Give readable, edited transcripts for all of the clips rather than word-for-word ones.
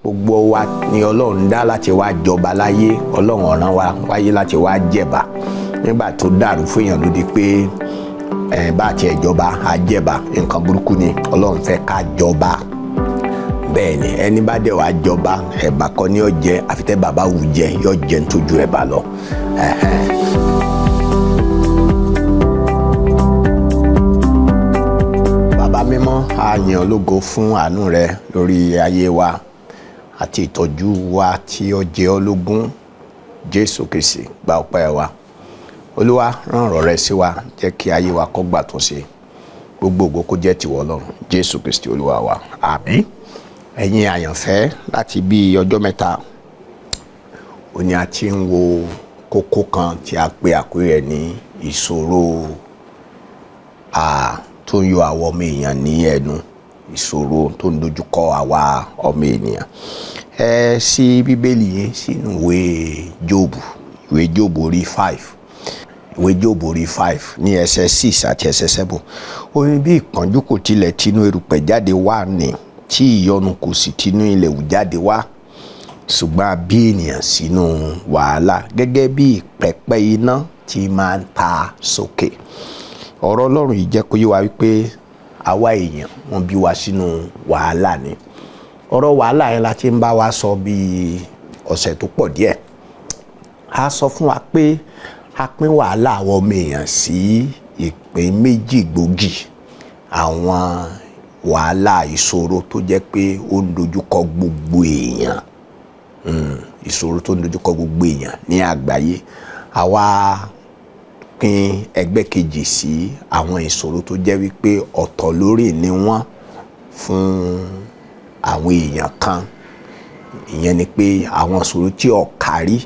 Gbogbo wa ni Ọlọ́run dá láti wá jọba láyé. Ọlọ́run ọ̀ràn wa wáyé láti wá jẹ̀bà. Nígbà tó dàrú fún èèyàn ló di pé ẹ̀ bá tiẹ̀ jọba á jẹ̀bà. Nǹkan burúkú ni. Ọlọ́run fẹ́ ká jọba. Bẹ́ẹ̀ ni, ẹni bá dẹ̀ wá jọba, ẹ̀bà kọ́ ni yóò jẹ, àfi tẹ́ bàbá wù jẹ, yóò jẹ nítojú ẹ̀bà lọ. Bàbá mímọ́, a yìn ọ́ lógo fún àánú rẹ lórí ayé wa àti ìtọ́jú wa tí ó jẹ ọ́ lógún. Jésù Kristi, gba ọpẹ́ wa. Olúwa, rán ọ̀rọ̀ rẹ sí wa, jẹ́ kí ayé wa kó gbà tún ṣe. Gbogbo ògo kó jẹ́ tìwọ Ọlọ́run. Jésù Kristi Olúwa wa, àmín. Ẹ̀yin àyànfẹ́, láti bí ọjọ́ mẹ́ta òní a ti ń wo kókó kan tí a pè àkórí rẹ̀ ní ìṣòro tó ń yọ àwọn ọmọ èèyàn ní ẹnu, ìṣòro tó ń dojúkọ àwa ọmọ ènìyàn. Ẹ ṣí Bíbélì yín sínú ìwé Jóòbù, ìwé Jóòbù orí 5, ìwé Jóòbù orí 5 ní ẹsẹ̀ 6 àti ẹsẹ̀ 7. Ó ní bí ìpọ́njú kò tilẹ̀ tinú erùpẹ̀ jáde wá ní, tí ìyọnu kò sì tinú ilẹ̀ wù jáde wá, ṣùgbọ́n a bí ènìyàn sínú wàhálà gẹ́gẹ́ bí pẹpẹ iná tí máa ń ta sókè. Ọ̀rọ̀ Ọlọ́run yìí jẹ́ kó yé wa wípé àwa èèyàn, wọ́n bí wa sínú wàhálà ni. Ọ̀rọ̀ wàhálà yẹn la ti ń bá wa sọ bí ọ̀sẹ̀ tó pọ̀ díẹ̀. A sọ fún wa pé a pín wàhálà àwọn ọmọ èèyàn sí ìpín méjì gbòógì. Àwọn wàhálà, ìṣòro tó jẹ́ pé ó ń dojúkọ gbogbo èèyàn, ìṣòro tó ń dojúkọ gbogbo èèyàn ní àgbáyé. Àwa pín ẹgbẹ́ kejì sí àwọn ìṣòro tó jẹ́ wípé ọ̀tọ̀ lórí ni wọ́n fún àwọn èèyàn kan. Ìyẹn ni pé àwọn ìṣòro tí ò kárí,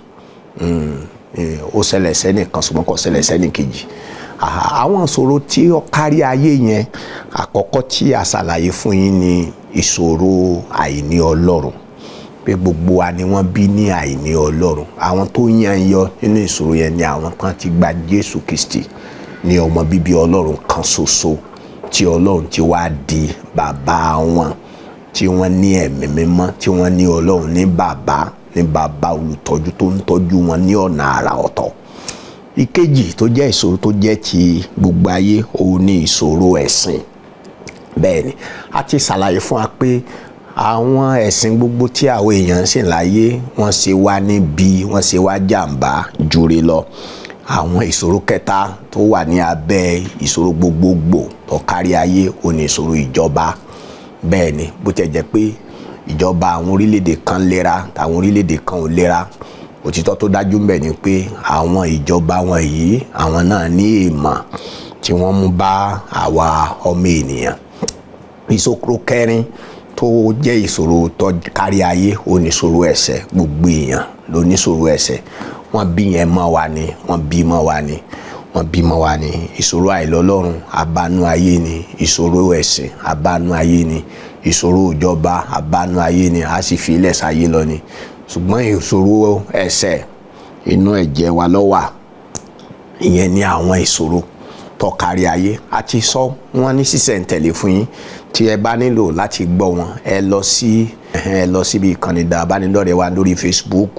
ó ṣẹlẹ̀ sẹ́nìkan ṣùgbọ́n kò ṣẹlẹ̀ sẹ́nìkejì. Àwọn ìṣòro tí ó kárí ayé yẹn, àkọ́kọ́ tí a ṣàlàyé fún yín ni ìṣòro àìní Ọlọ́run, pé gbogbo wa ni wọ́n bí ní àìní Ọlọ́run. Àwọn tó yan yọ nínú ìṣòro yẹn ni àwọn kan ti gba Jésù Kristi ní ọmọ bíbí Ọlọ́run kan ṣoṣo, tí Ọlọ́run ti wá di bàbá wọn, tí wọ́n ní ẹ̀mí mímọ́, tí wọ́n ní Ọlọ́run ní bàbá, ní bàbá olùtọ́jú tó ń tọ́jú wọn ní ọ̀nà àrà ọ̀tọ̀. Ìkejì tó jẹ́ ìṣòro tó jẹ́ ti gbogbo ayé, òun ní ìṣòro ẹ̀sìn. Bẹ́ẹ̀ ni, a ti ṣàlàyé fún wa pé àwọn ẹ̀sìn gbogbo tí àwọn èèyàn ń sìn láyé, wọ́n ṣe wá níbi, wọ́n ṣe wá jàǹbá jure lọ. Àwọn ìṣòro kẹta tó wà ní abẹ́ ìṣòro gbogbogbò tó kárí ayé, òun ní ìṣòro ìjọba. Bẹ́ẹ̀ ni, bó tiẹ̀ jẹ́ pé ìjọba àwọn orílẹ̀-èdè kan lera, àwọn orílẹ̀-èdè kan ò lera, òtítọ́ tó dájú ń bẹ ni pé àwọn ìjọba wọn yìí, àwọn náà ní ìmọ̀ tí wọ́n mú bá àwa ọmọ ènìyàn. Ìṣòro kẹrin tó jẹ́ ìṣòro tó kárí ayé, ó ní ìṣòro ẹ̀ṣẹ̀. Gbogbo èèyàn ló ní ìṣòro ẹ̀ṣẹ̀. Wọ́n bí yẹn mọ́ wa ni, wọ́n bí mọ́ wa ni, wọ́n bí mọ́ wa ni. Ìṣòro àìlọ́lọ́run abánú ayé ni, ìṣòro ẹ̀sìn abánú ayé ni, ìṣòro ìjọba abánú ayé ni, a sì fi ilẹ̀ sáyé lọ ni. Ṣùgbọ́n ìṣòro ẹ̀ṣẹ̀, inú ẹ̀jẹ̀ wa ló wà. Ìyẹn ni àwọn ìṣòro tó kárí ayé. A ti sọ wọ́n ní sísẹ̀ntẹ̀lé fún yín. Tí ẹ bá nílò láti gbọ́ wọn, ẹ lọ síbi ìkànnì ìbánidọ́rẹ̀ẹ́ wa lórí Facebook,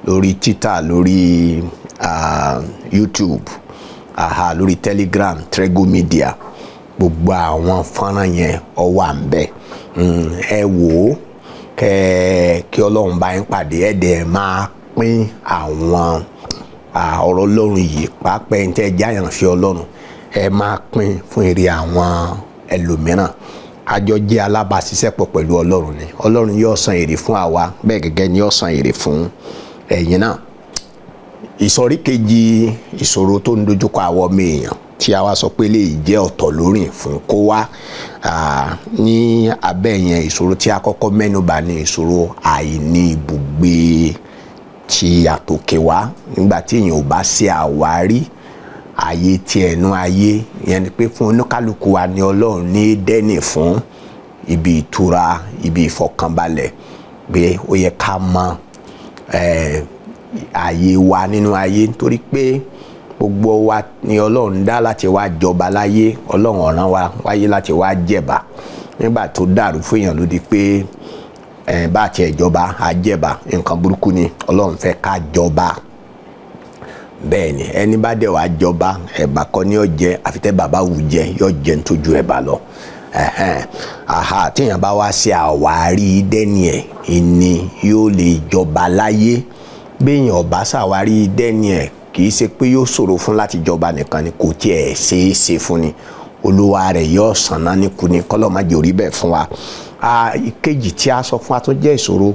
lórí Twitter, lórí YouTube, lórí Telegram, Trego Media. Gbogbo àwọn fọ́nrán yẹn, ó wà ń bẹ̀. Ẹ wò ó, kẹ kí Ọlọ́run bá yín pàdé. Ẹ dẹ̀ máa pín àwọn ọ̀rọ̀ Ọlọ́run yìí, pàápàá ẹni tẹ́ jẹ́ àyànfẹ́ Ọlọ́run, ẹ máa pín fún èrè àwọn ẹlòmíràn. Àjọ jẹ́ alábàáṣiṣẹ́pọ̀ pẹ̀lú Ọlọ́run ni. Ọlọ́run yóò san èrè fún àwa, bẹ́ẹ̀ gẹ́gẹ́ ni yóò san èrè fún ẹ̀yin náà. Ìsọ̀rí kejì ìṣòro tó ń dojúkọ àwọn ọmọ èèyàn tí a wá sọ pé lè jẹ́ ọ̀tọ̀ lórí fún kó wá ní abẹ́ yẹn, ìṣòro tí a kọ́kọ́ mẹ́nubà ní ìṣòro àìní ibùgbé tí àtòkè wá. Nígbà tí èèyàn ò bá ṣe àwárí ààyè tí ẹnu ayé yẹn, ni pé fún oníkálukú wa ní Ọlọ́run ní Édẹ́nì fún ibi ìtura, ibi ìfọ̀kànbalẹ̀, pé ó yẹ ká mọ ààyè wa nínú ayé, nítorí pé gbogbo wa ni Ọlọ́run dá láti wá jọba láyé. Ọlọ́run ọ̀ràn wa wáyé láti wá jẹ̀bà. Nígbà tó dàrú fún èèyàn ló di pé Bá tiẹ̀ jọba àjẹbà, nǹkan burúkú ni. Ọlọ́run fẹ́ ká jọba. Bẹ́ẹ̀ ni, ẹni bá dẹ̀ wá jọba, ẹ̀bà kọ́ ni yóò jẹ, àfi tẹ́ bàbá wù jẹ, yóò jẹ nítojú ẹ̀bà lọ. Aha, téèyàn bá wá ṣe àwárí dẹ́ni ẹ̀ ìní yóò lè jọba láyé. Béèyàn ọba ṣàwárí dẹ́ni ẹ̀, kì í ṣe pé yóò ṣòro fún láti jọba nìkan ni, kò tiẹ̀ ṣeé ṣe fún ni. Olúwa rẹ̀ yóò sànná níkù ni. Kọ́lọ́ má jẹ́ orí bẹ́ẹ̀ fún wa. Ìkejì tí a sọ fún wa tó jẹ́ ìṣòro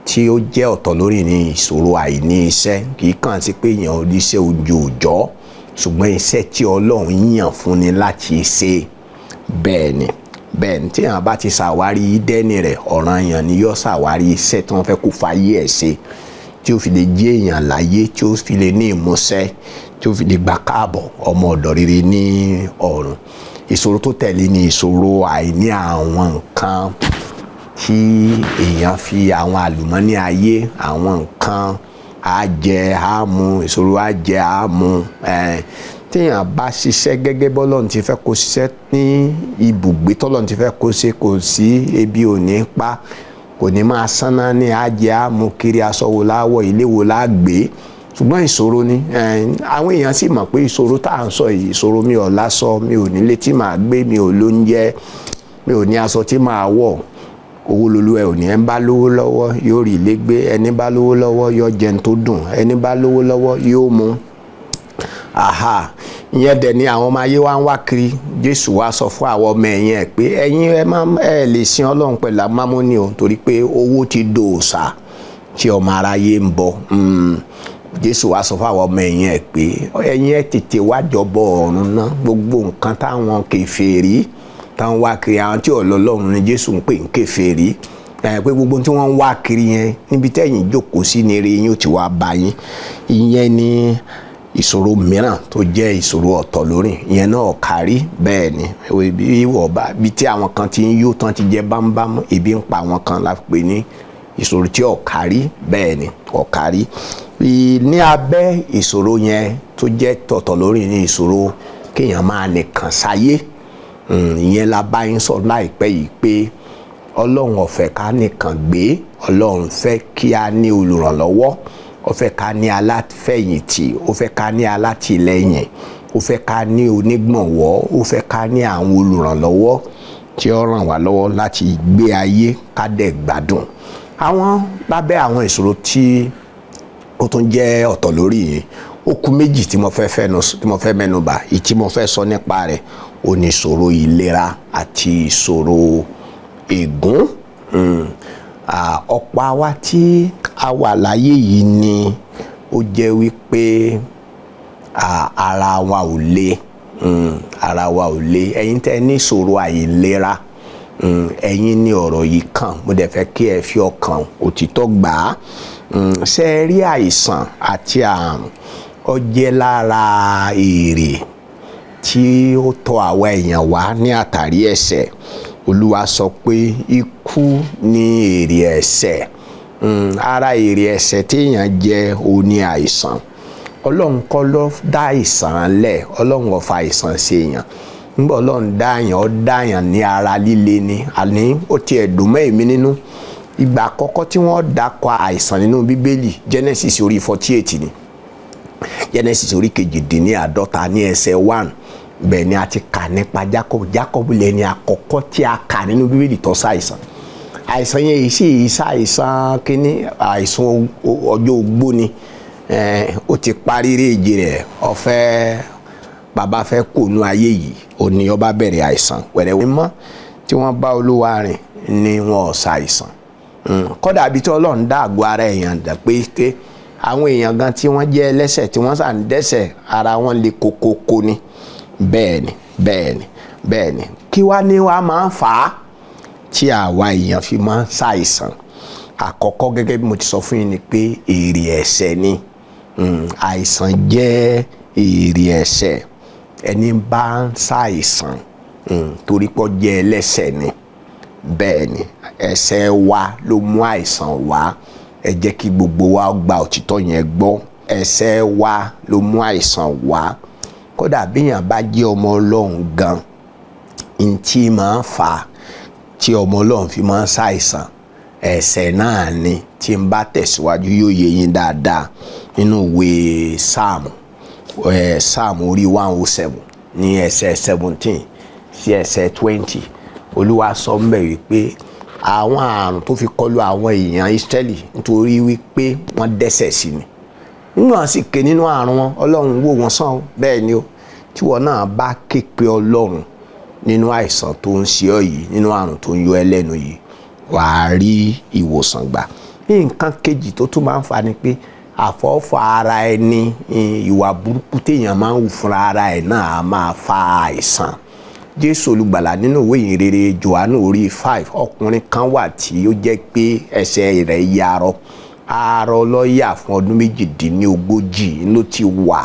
tí ó jẹ́ ọ̀tọ̀ lórí ní ìṣòro àìní iṣẹ́. Kì í kàn sí pé èèyàn oníṣẹ́ ojú òòjọ́, ṣùgbọ́n iṣẹ́ tí Ọlọ́run yàn fún ni láti ṣe. Bẹ́ẹ̀ ni, bẹ́ẹ̀ ni, tí èèyàn bá ti ṣàwárí dẹ́ni rẹ̀, ọ̀ranyàn ni yóò ṣàwárí iṣẹ́ tí wọ́n fẹ́ kó fayé ẹ̀ ṣe, tí ó fi lè jẹ́ èèyàn láyé, tí ó fi lè ní ìmúṣẹ, tí ó fi lè gbà káàbọ̀ ọmọ ọ̀dọ̀ rere ní ọ̀run. Ìṣòro tó tẹ̀lé ni ìṣòro àìní àwọn nǹkan tí èèyàn fi, àwọn àlùmọ́nì ayé, àwọn nǹkan àjẹ àmú, ìṣòro àjẹ àmú. Téèyàn bá ṣiṣẹ́ gẹ́gẹ́ bọ́lọ́run ti fẹ́ kó ṣiṣẹ́ ní ibùgbé tọ́lọ́run ti fẹ́ kó ṣe, kò sí ebi ò ní pa, kò ní máa sánná ní àjẹ àmú kiri, aṣọ wo láwọ̀, ilé wo lágbé. Ṣùgbọ́n ìṣòro ni. Àwọn èèyàn sì mọ̀ pé ìṣòro tá à ń sọ yìí, ìṣòro mi ò láṣọ, mi ò nílé tí màá gbé, mi ò lóúnjẹ, mi ò ní aṣọ tí màá wọ̀, owó lolú ẹ ò ní. Ẹ ń bá lówó lọ́wọ́ yóò rí ilé gbé, ẹni bá lówó lọ́wọ́ yóò jẹun tó dùn, ẹni bá lówó lọ́wọ́ yóò mú. Aha, ìyẹn dẹ̀ ni àwọn ọmọ ayé wa ń wá kiri. Jésù wá sọ fún àwọn ọmọ ẹ̀yìn ẹ̀ pé ẹ̀yin ẹ má ẹ lè sin Ọlọ́run pẹ̀lú amámúni o, torí pé owó ti dòòṣà tí ọmọ aráyé ń bọ. Jésù wá sọ fún àwọn ọmọ ẹ̀yìn ẹ̀ pé ẹ̀yin ẹ̀ tètè wá jọbọ ọ̀run náà. Gbogbo nǹkan táwọn kèfèrí táwọn wá kiri, àwọn tí ọlọ́run ni Jésù ń pè ń kèfèrí, pé gbogbo tí wọ́n ń wá kiri yẹn, níbi tẹ́yìn jókòó sí ni eré yín ó ti wá bá yín. Ìyẹn ni ìṣòro mìíràn tó jẹ́ ìṣòro ọ̀tọ̀ lórí ìyẹn náà kárí. Bẹ́ẹ̀ ni, ìwọ̀ bá ibi tí àwọn kan ti ń yó tán, ti jẹ bámbám, ebi ń pa àwọn kan, la pè ní ìṣòro tí ò kárí. Bẹ́ẹ̀ ni, ò kárí. Ní abẹ́ ìṣòro yẹn tó jẹ́ tọ̀tọ̀ lórí ní ìṣòro kéèyàn máa nìkan sáyé. Ìyẹn la bá yín sọ láìpẹ́ yìí pé Ọlọ́run ò fẹ́ ká nìkan gbé. Ọlọ́run fẹ́ kí a ní olùrànlọ́wọ́, ó fẹ́ ká ní aláfẹ̀yìntì, ó fẹ́ ká ní alátìlẹ́yìn, ó fẹ́ ká ní onígbọ̀nwọ́, ó fẹ́ ká ní àwọn olùrànlọ́wọ́ tí ó ràn wá lọ́wọ́ láti gbé ayé ká dẹ̀ gbádùn. Àwọn lábẹ́ àwọn ìṣòro tí ó tún jẹ́ ọ̀tọ̀ lórí yìí, ó kù méjì tí mo fẹ́ fẹ́nu tí mo fẹ́ mẹ́nu bà. Èyí tí mo fẹ́ sọ nípa rẹ̀ ó ní ìṣòro ìlera àti ìṣòro ègún. Ọ̀pọ̀ àwa tí a wà láyé yìí ni ó jẹ́ wípé ara wa ò le. Ara wa ò le. Ẹ̀yin tẹ́ ní ìṣòro àìlera, ẹ̀yin ní ọ̀rọ̀ yìí kàn. Mo dẹ̀ fẹ́ kí ẹ fi ọkàn òtítọ́ gbà á. Ṣé ẹ rí àìsàn àti àrùn, ó jẹ́ lára èrè tí ó tọ̀ àwa èèyàn wá ní àtàrí ẹ̀ṣẹ̀. Olúwa sọ pé ikú ní èrè ẹ̀ṣẹ̀. Ara èrè ẹ̀ṣẹ̀ téèyàn jẹ òun ní àìsàn. Ọlọ́run kọ́ ló dá àìsàn lẹ̀. Ọlọ́run ò fa àìsàn ṣe èèyàn. Nígbà Ọlọ́run dá èèyàn, ó dá èèyàn ní ara líle ni. Àní ó tiẹ̀ dùn mọ́ èmi nínú, ìgbà àkọ́kọ́ tí wọ́n dákọ̀ àìsàn nínú Bíbélì, Genesis orí 48 ni, Genesis orí 48 ní ẹsẹ̀ 1. Bẹ́ẹ̀ ni a ti kà nípa Jacob. Jacob lẹni àkọ́kọ́ tí a kà nínú Bíbélì tó ṣàìsàn. Àìsàn yẹn yìí sì ṣàìsàn kínní, àìsàn ọjọ́ ogbó ni. Ó ti parí réèjì rẹ̀, ọ̀fẹ́ bàbá fẹ́ kónú ayé yìí, ó ní ó bá bẹ̀rẹ̀ àìsàn wẹ̀rẹ̀ mọ́. Tí wọ́n bá Olúwa rìn ni wọn ò ṣàìsàn. Kódà bí tí Ọlọ́run dá àgọ́ ara èèyàn dà pé àwọn èèyàn gan tí wọ́n jẹ́ ẹlẹ́ṣẹ̀, tí wọ́n sà ń dẹ́ṣẹ̀, ara wọn le kókókó ni. Bẹ́ẹ̀ ni, bẹ́ẹ̀ ni, bẹ́ẹ̀ ni. Kí wá ní wàá máa ń fà á tí àwa èèyàn fi máa ń ṣàìsàn? Àkọ́kọ́, gẹ́gẹ́ bí mo ti sọ fún yín, ni pé èrè ẹ̀ṣẹ̀ ni. Àìsàn jẹ́ èrè ẹ̀ṣẹ̀. Ẹni bá ń ṣàìsàn, torí pé ó jẹ́ ẹlẹ́ṣẹ̀ ni. Bẹ́ẹ̀ ni, ẹ̀ṣẹ̀ wa ló mú àìsàn wá. Ẹ jẹ́ kí gbogbo wa gba òtítọ́ yẹn gbọ́. Ẹ̀ṣẹ̀ wa ló mú àìsàn wá. Kódà bíyàn bá jẹ́ ọmọ Ọlọ́run gan, ntí máa ń fà á tí ọmọ Ọlọ́run fi máa ń ṣàìsàn. Ẹ̀ṣẹ̀ náà ni. Tí n bá tẹ̀síwájú, yóò yé yín dáadáa nínú ìwé Sáàmù, Sáàmù orí 107 ní ẹsẹ̀ 17 sí ẹsẹ̀ 20. Olúwa sọ ń bẹ̀ wípé àwọn àrùn tó fi kọlu àwọn èèyàn Ísírẹ́lì, nítorí wípé wọ́n dẹ́ṣẹ̀ sí ni. Nígbà sì ké nínú àrùn wọn, Ọlọ́run wò wọ́n sàn. Bẹ́ẹ̀ ni o, tí wọn náà bá ké pe Ọlọ́run nínú àìsàn tó ń ṣe ọ́ yìí, nínú àrùn tó ń yọ ẹ́ lẹ́nu yìí, wàá rí ìwòsàn gbà. Nǹkan kejì tó tún máa ń fa ni pé àfọwọ́fà ara ẹni, ìwà burúkú téèyàn máa ń hù fúnra ara ẹ̀ náà á máa fa àìsàn. Jésù Olùgbàlà, nínú ìwé Ìhìnrere Jòhánù orí 5, ọkùnrin kan wà tí ó jẹ́ pé ẹsẹ̀ rẹ̀ yarọ, arọ lọ́ọ̀yà fún ọdún 38 ló ti wà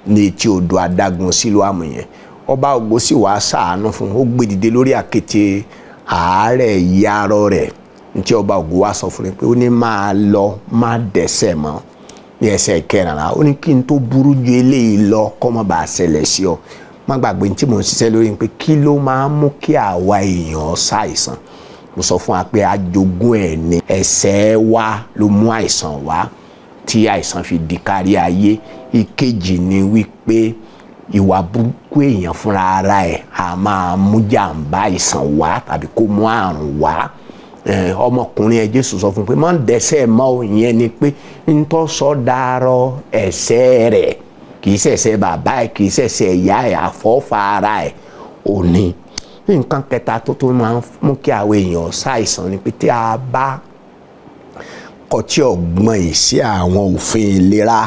ní etí odò adágún Sílóàmù yẹn. Ọba ògo sì wá ṣàánú fún, ó gbé dìde lórí àkéte àárẹ̀ yarọ rẹ̀. Ntí ọba ògo wá sọ fún mi pé ó ní, "Máa lọ, má dẹ́ṣẹ̀ mọ́." Ní ẹsẹ̀ 14, ó ní kí n tó burú ju eléyìí lọ kó má bàa ṣẹlẹ̀ sí ọ. Má gbàgbé tí mò ń ṣiṣẹ́ lórí pé kí ló máa ń mú kí àwa èèyàn ṣàìsàn. Mo sọ fún wa pé ajogún ẹ̀ ní ẹ̀ṣẹ̀ wa ló mú àìsàn wá, tí àìsàn fi di kárí ayé. Ìkejì ni wípé ìwà burúkú èèyàn fúnra ara ẹ̀ a máa mú jàǹbá àìsàn wá tàbí kó mú àrùn wá. Ọmọkùnrin ẹ, Jésù sọ fún un pé má dẹ́ṣẹ̀ mọ́ o. Ìyẹn ni pé ntọ́ sọ dàrọ ẹ̀ṣẹ̀ rẹ̀, kì í ṣẹ̀ṣẹ̀ bàbá ẹ̀, kì í ṣẹ̀ṣẹ̀ ìyá ẹ̀, àfọ́fà ara ẹ̀ òní. Nǹkan kẹta tó tó máa ń mú kí àwọn èèyàn ṣàìsàn ni pé tí a bá kọtí ọ̀gbọ́n yìí sí àwọn òfin ìlera,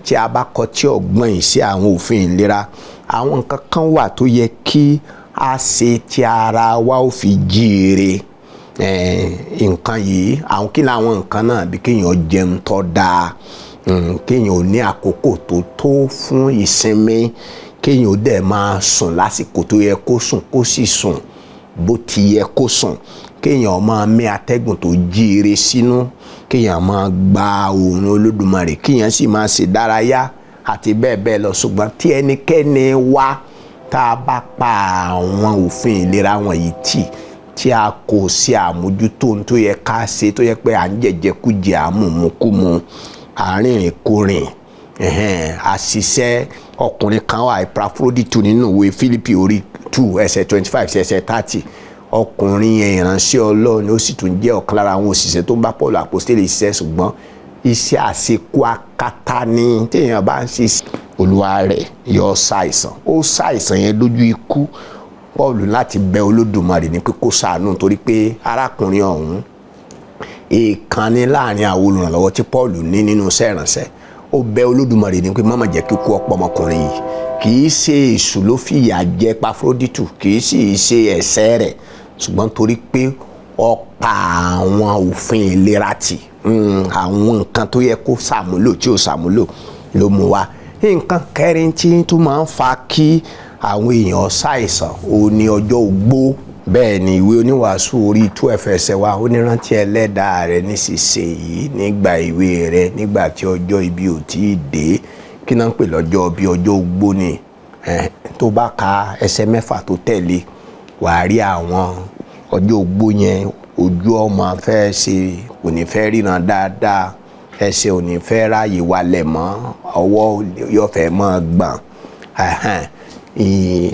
tí a bá kọtí ọ̀gbọ́n yìí sí àwọn òfin ìlera. Àwọn nǹkan kan wà tó yẹ kí a ṣe tí ara wa ó fi jíire. Nǹkan yìí, àwọn kí làwọn nǹkan náà? Bí kéèyàn jẹun tó dáa, kéèyàn ò ní àkókò tó tó fún ìsinmi, kéèyàn ó dẹ̀ máa sùn lásìkò tó yẹ kó sùn, kó sì sùn bó ti yẹ kó sùn, kéèyàn máa mí atẹ́gùn tó jíire sínú, kéèyàn máa gba oòrùn Olódùmarè, kéèyàn sì máa ṣe dárayá àti bẹ́ẹ̀ bẹ́ẹ̀ lọ. Ṣùgbọ́n tí ẹnikẹ́ni wá tá a bá pa àwọn òfin ìlera wọ̀nyí tì, tí a kò ṣe àmójútó ohun tó yẹ ká ṣe, tó yẹ pé à ń jẹjẹkújẹ, à ń mùmúkúmu, à ń rìnrìn kúrìn, àṣìṣe. Ọkùnrin kan wà, Epafroditu, nínú ìwé Fílípì orí 2 ẹsẹ̀ 25 sí ẹsẹ̀ 30. Ọkùnrin yẹn, ìránṣẹ́ Ọlọ́run, ó sì tún jẹ́ ọ̀kan lára àwọn òṣìṣẹ́ tó ń bá Paul àpòstélì ṣiṣẹ́, ṣùgbọ́n iṣẹ́ àṣekú akátá ni téèyàn bá ń ṣe, olúwa rẹ̀ yọ ṣàìsàn. Ó ṣàìsàn yẹn lójú ikú. Paul láti bẹ Olódùmarè ní pé kó ṣàánú, torí pé arákùnrin ọ̀hún, ìkànnì láàrin àwọn olùrànlọ́wọ́ tí Paul ní nínú iṣẹ́ ìránṣẹ́. Ó bẹ Olódùmarè ní pé má má jẹ́ kí kú ọ̀pọ̀ ọmọkùnrin yìí. Kì í ṣe èṣù ló fìyà jẹ Epafroditu, kì í sì ṣe ẹ̀ṣẹ̀ rẹ̀, ṣùgbọ́n torí pé ó pa àwọn òfin ìlera tì, àwọn nǹkan tó yẹ kó ṣàmúlò tí ò ṣàmúlò ló mú wá. Nǹkan kẹrin tí tó máa ń fa kí àwọn èèyàn ṣàìsàn ò ní ọjọ́ ogbó. Bẹ́ẹ̀ ni ìwé Oníwàásù orí 12 ẹsẹ̀ wa, ó ní, "Rántí ẹlẹ́dàá rẹ nísinsìnyí nígbà ìwé rẹ, nígbà tí ọjọ́ ibi ò tí ì dé." Kí náà ń pè lọ́jọ́ bí? Ọjọ́ ogbó ni. Tó bá ka ẹsẹ̀ 6 tó tẹ̀lé, wàá rí àwọn ọjọ́ ogbó yẹn. Ojú ọmọ fẹ́ ṣe kò ní fẹ́ ríran dáadáa, ẹsẹ̀ ò ní fẹ́ ráàyè walẹ̀ mọ́, ọwọ́ yóò fẹ́ mọ́ gbọ̀n.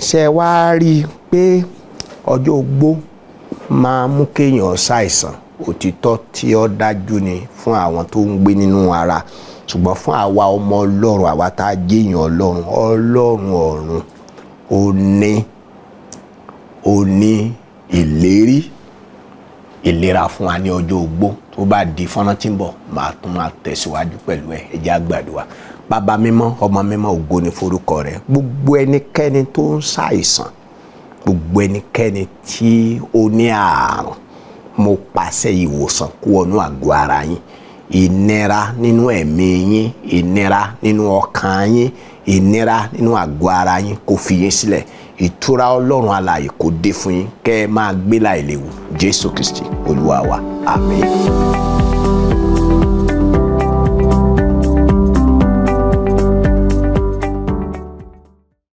Ṣe wá rí i pé ọjọ́ ogbó máa mú kéèyàn ṣàìsàn? Òtítọ́ tí ó dájú ni fún àwọn tó ń gbé nínú ara, ṣùgbọ́n fún àwa ọmọ Ọlọ́run, àwa tá a jẹ́yàn Ọlọ́run, Ọlọ́run ọ̀run ó ní ìlérí ìlera fún wa ní ọjọ́ ogbó. Tó bá di fọ́nrán tí ń bọ̀, màá tún máa tẹ̀síwájú pẹ̀lú ẹ̀. Ẹ jẹ́ á gbàdúrà. Bàbá mímọ́, ọmọ mímọ́, ògo ni forúkọ rẹ̀. Gbogbo ẹnikẹ́ni tó ń ṣàìsàn, gbogbo ẹnikẹ́ni tí ó ní àrùn, mo pàṣẹ ìwòsàn kó wọnú àgọ́ ara yín. Ìnira nínú ẹ̀mí yín, ìnira nínú ọkàn yín, ìnira nínú àgọ́ ara yín, kó fi yín sílẹ̀. Ìtura Ọlọ́run alààyè kó dé fún yín, kẹ́ ẹ máa gbé láìléwu. Jésù Kristi Olúwa wa, àmín.